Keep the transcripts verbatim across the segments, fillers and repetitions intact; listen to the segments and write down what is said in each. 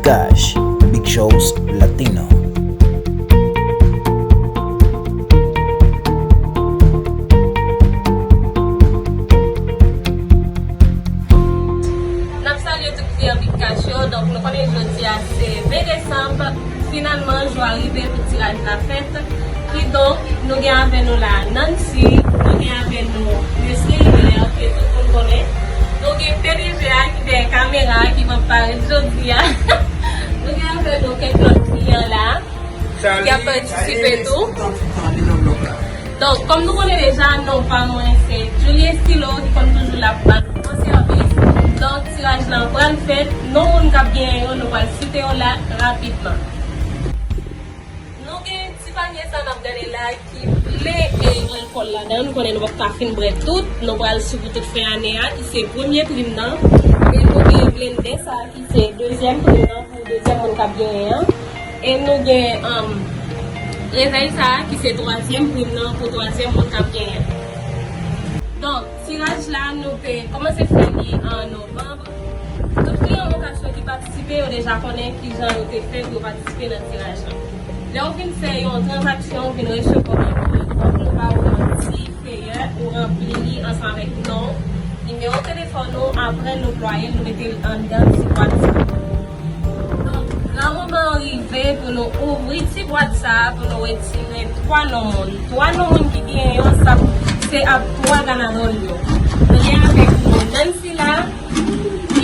Cash, Big Shows Latino. N ap salye tout kliyan Big Cash yo. Donk, nou konnen jodi a se ven desanm. Finalman, jou a rive pou tiraj la fèt. Kidonk, nou gen avè nou la Nancy, nou gen avè nou Mesye Hilaire, ke tout moun konnen. Nou gen P D G a ki dèyè kamera a, ki p ap parèt jodi a. Nou gen avè nou kèk lòt kliyan la, ki ap patisipe tou. Donk, kòm nou konnen deja, non pa mwen se Julie Estilo, ki konn toujou la pou ba nou bon sèvis. Donk, tiraj lan pral fèt, non moun k ap genyen yo, nou pral site yo la rapidman. Nou gen ti panye sa n ap gade la ki plen e alkòl ladan. Nou konnen nou p ap ka fin bwè tout. Nou pral sou pou tout fen ane a, ki se premye prim nan. E nou gen blendè sa ki se dezyèm prim nan pou dezyèm moun k ap genyen an. E nou gen, um, revèy sa ki se twazyèm prim nan pou twazyèm moun k ap genyen. Donk, tiraj la, nou te kòmanse fè li an novanm. Tout kliyan Big Cash yo ki patisipe, yo deja konnen kijan yo te fè pou yo patisipe nan tiraj la. Lè w vin fè yon tranzaksyon, w vin resevwa yon kòb, nou ba w yon ti feyè, ou ranpli li ansanm avèk non w, nimewo telefòn ou, apre nou plwaye l, nou mete l anndan ti bwat sa. Donk, gran moman an rive pou nou ouvri ti bwat sa a, pou nou retire twa non moun. Twa non moun ki genyen yo, sa se ap twa ganadòl yo. Nou gen avèk nou Nancy la.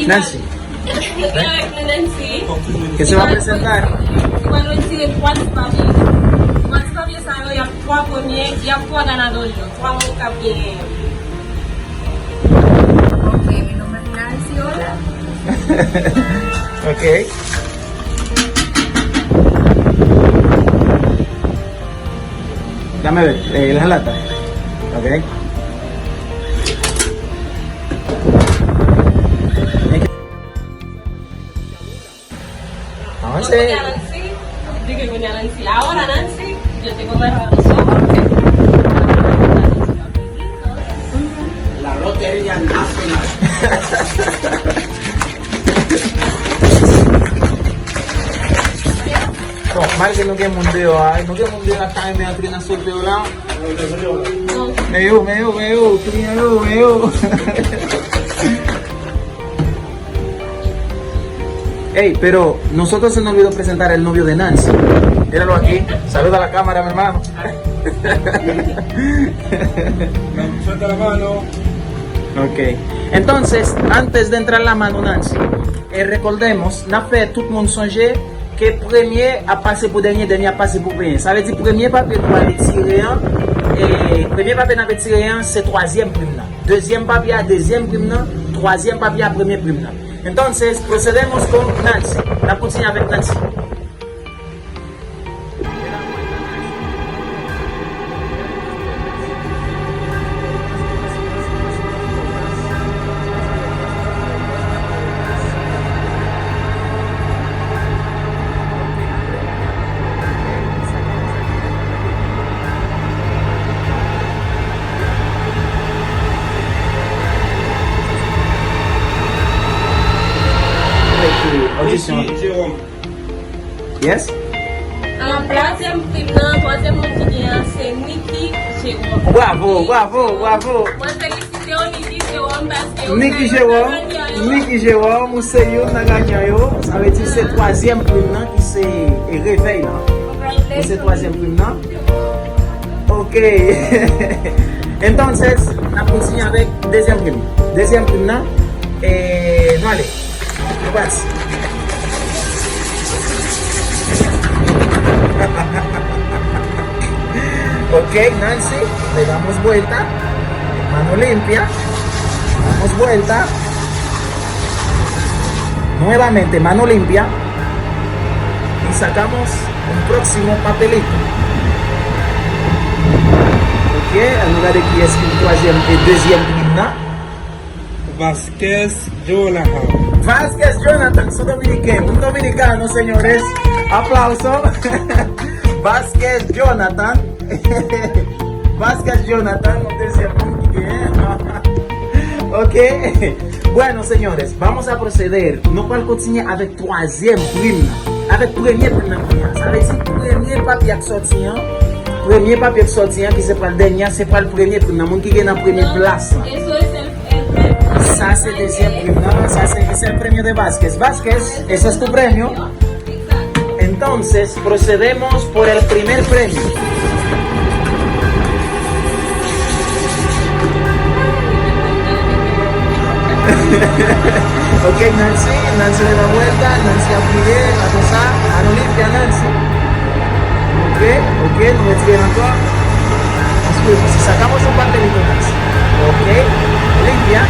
Nancy. Nou gen avèk nou Nancy. Ke se va prezentar. Ki va retire twa ti papye. Twa ti papye sa yo, y ap twa premye, y ap twa ganadòl yo. Twa moun k ap genyen yo. Ok, mi nombre es Nancy, hola. Ok. Dame ver, eh, la lata. Ok. Avanse. Kounye a Nancy, di ke kounye a Nancy. Ahora Nancy, yo te konprann. La Lotería Nacional. Bon, malgre nou gen moun deyò a, nou gen moun deyò a k ta renmen antre nan sòtè yo la. Men yo, men yo, men yo, kliyan yo, men yo. Ey, pero nosotros se nos olvidó presentar el novio de Nancy. Míralo aquí. Saluda a la cámara, mi hermano. Suelta la mano. Ok. Entonces, antes de entrar la mano, Nancy, eh, recordemos, n ap fè tout moun sonje ke premye ap pase pou dènye, dènye ap pase pou premye. Sa vle di premye papye nou va retire an, e premye papye n ap retire an, se twazyèm prim nan. Dezyèm papye a, dezyèm prim nan. Twazyèm papye a, premye prim nan. Entonces, procedemos con Nancy. N ap kontinye avèk Nancy. Odisyon. Yes? An twazyèm prim nan, twazyèm moun ki gen an, se Nicky Jérôme. Bravo, bravo, bravo. Mwen felisite w, Nicky Jérôme, paske ou Nicky se youn nan Jérôme, ganyan yo. Nicky Jérôme, ou se youn nan ganyan yo. Sa vle di se twazyèm prim nan ki se, e, revèy lan. Ou se twazyèm prim nan. Ok. Entonces, n ap kontinye avèk dezyèm prim. Dezyèm prim nan, e, nou ale. Nou pati. Ok, Nancy, le damos vuelta. Mano limpia. Damos vuelta. Nuevamente, mano limpia. Y sacamos un próximo papelito. Ok, ann nou gade kiyès ki twazyèm e dezyèm prim nan. Vasquez Jonathan. Vasquez Jonathan, son dominiken, un dominicano, señores. Aplauso. Vasquez Jonathan. Vasquez Jonathan, yon dezyèm moun ki genyen. Ok. Bueno, señores, vamos a proceder. Nou pral kontinye avèk twazyèm prim nan. Avèk premye prim nan kounye a. Sa vle di premye papye k sòti an. Premye papye k sòti an, ki se pral dènye an, se pral premye prim nan. Moun ki gen nan premye plas la. Sa se dezyèm prim nan. Sa se, es el premio de Vázquez. Vázquez, ese es tu premio. Entonces, procedemos por el primer premio. Ok, Nancy, Nancy le da vuelta, Nancy a pliye, la cosa, a nou limpia, Nancy. Ok, ok, nou retire ankò. Paske si sa ka monte yon pakèt, li konn Nancy. Ok, limpia.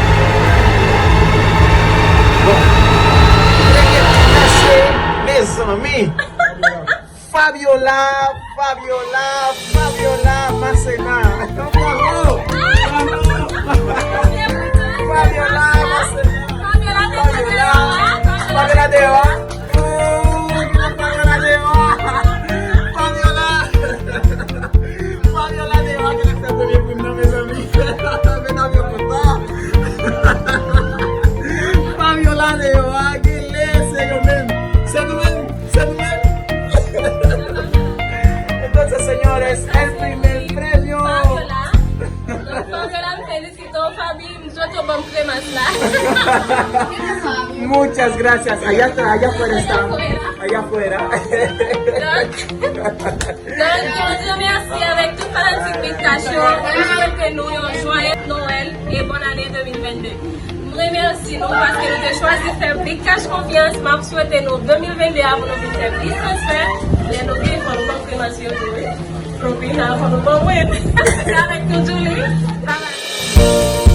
Bon. Mesye, mezanmi. Fabiola, Fabiola, Fabiola Macena. Bravo! Bravo! Fabiola Macena. Fabiola, Fabiola deyò. Oh, Fabiola deyò. Fabiola. Fabiola deyò, genlè fè premye prim nan, mezanmi. Medam yo kontan. Fabiola deyò, genlè se yo menm. Se nou menm. Se nou menm. Entonces, señores, el primer premio. Fabiola. Donk, Fabiola, m felisite w, Fabi, m swete w ban m kremas la. Muchas gracias. Allá está, allá afuera está. Allá afuera. Donk, donk, yon gran mèsi avèk tout fanatik Big Cash yo. M swete nou yon joyeux Noël et bonne année deux mille vingt-deux. M remèsye nou paske nou te chwazi fè Big Cash konfyans. M ap swete nou de mil venn de a pou nou vin fè plis respè. Lè nou gen, fò nou ban m kremas yo tou, wi. Propina, fò nou ban mwen. Se avèk nou, Julie. Bye bye.